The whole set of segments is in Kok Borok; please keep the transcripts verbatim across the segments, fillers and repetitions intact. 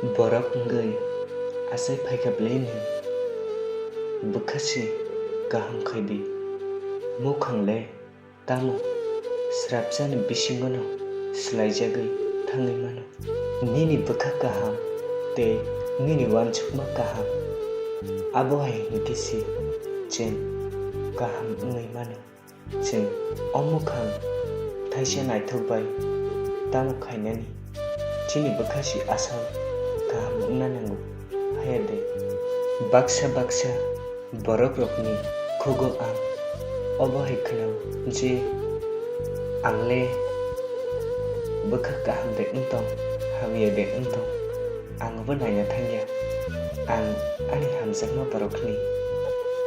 Borok wngwi achai phaikha bwlwini bwkha se kaham khaidi. Mukhang le tamo srapsani bisingono swlaijagwi thangwi mano. Nini bwkha kaham tei nini uansukma kaham, abo hai hinkhe se chwng kaham wngwi mano. Chwng o mukhang thaisa naithok bai tamo khainani chini bwkha se asol kaham wngna nango, haya de? Baksa baksa borokrokni khugo ang obo hai khnao je, ang le bwkha kaham de wng tong, hamya de wng tong, ang bo naina thangya. Ang ani hamjakma borokni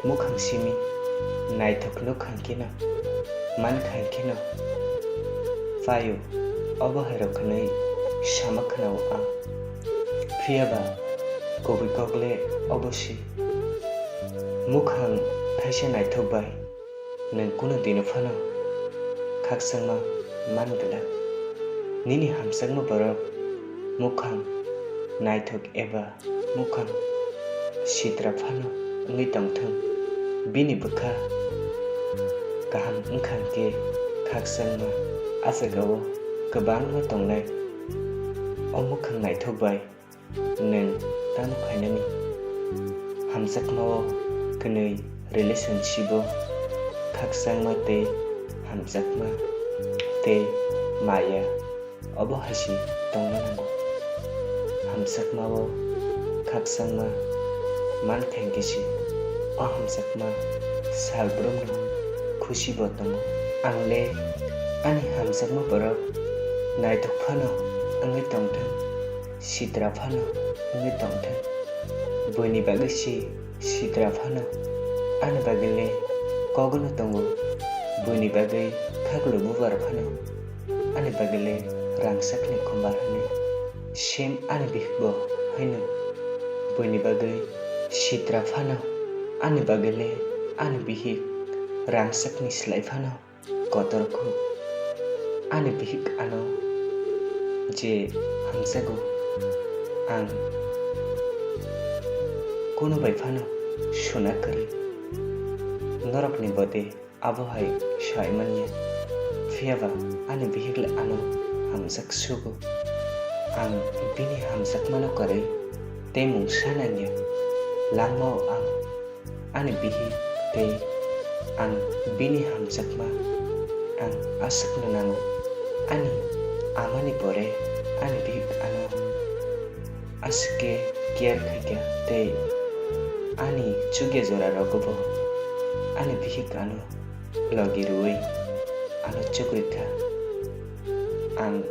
mukhang simi naithok nuk kha kheno, man kha kheno, phaio, obo hai rok hwnwi sama khnao ang. Phiya ba kubui kok le obo se. Mukhang thaisa naithok bai nwng kunu dino phano khakchangma man glak. Nini hamjakma borok mukhang naithok eba mukhang sitra phano wngwi tongthung, bini bwkha kaham wngkha khe khakchangma. A jagao kwbangma tongnai. O mukhang naithok bai nwng tamo khainani? Hamjakmao kwnwi relationship-o khakchangma tei hamjakma tei maya obo hai se tongna nango. Hamjakmao khakchangma man kha hinkhe se o hamjakma salbrumno khusi bo tongo. Ang le ani hamjakma borok naithok phano wngwi tongthung, sitra phano wngwi tongthung. Buini bagwi se sitra phano ani bagwi le kok no tongo, buini bagwi khaklo bubar phano ani bagwi le rangchakni khumbar hwnwi. Same ani bihikbo haino, buini bagwi sitra phano ani bagwi le ani bihik rangchakni slai phano kotor kho. Ani bihik ano je hamjago, ang kunu bai phano suna kwrwi. Norokni bode abo hai sai manya. Phiya ba ani bihik le ano hamjak sugo. Ang bini hamjakmano kwrwi tei mungsa nangya. Langmao ang ani bihik tei ang bini hamjakma ang aswkno nango. Ani amani pore ani bihik ano aswk khe care khaikha tei ani chukya jora rogobo ani bihik ano logi rwui ano chukri kha. Ang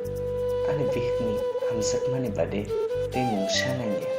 ani bihikni hamjakmani bade tei mungsa nangya.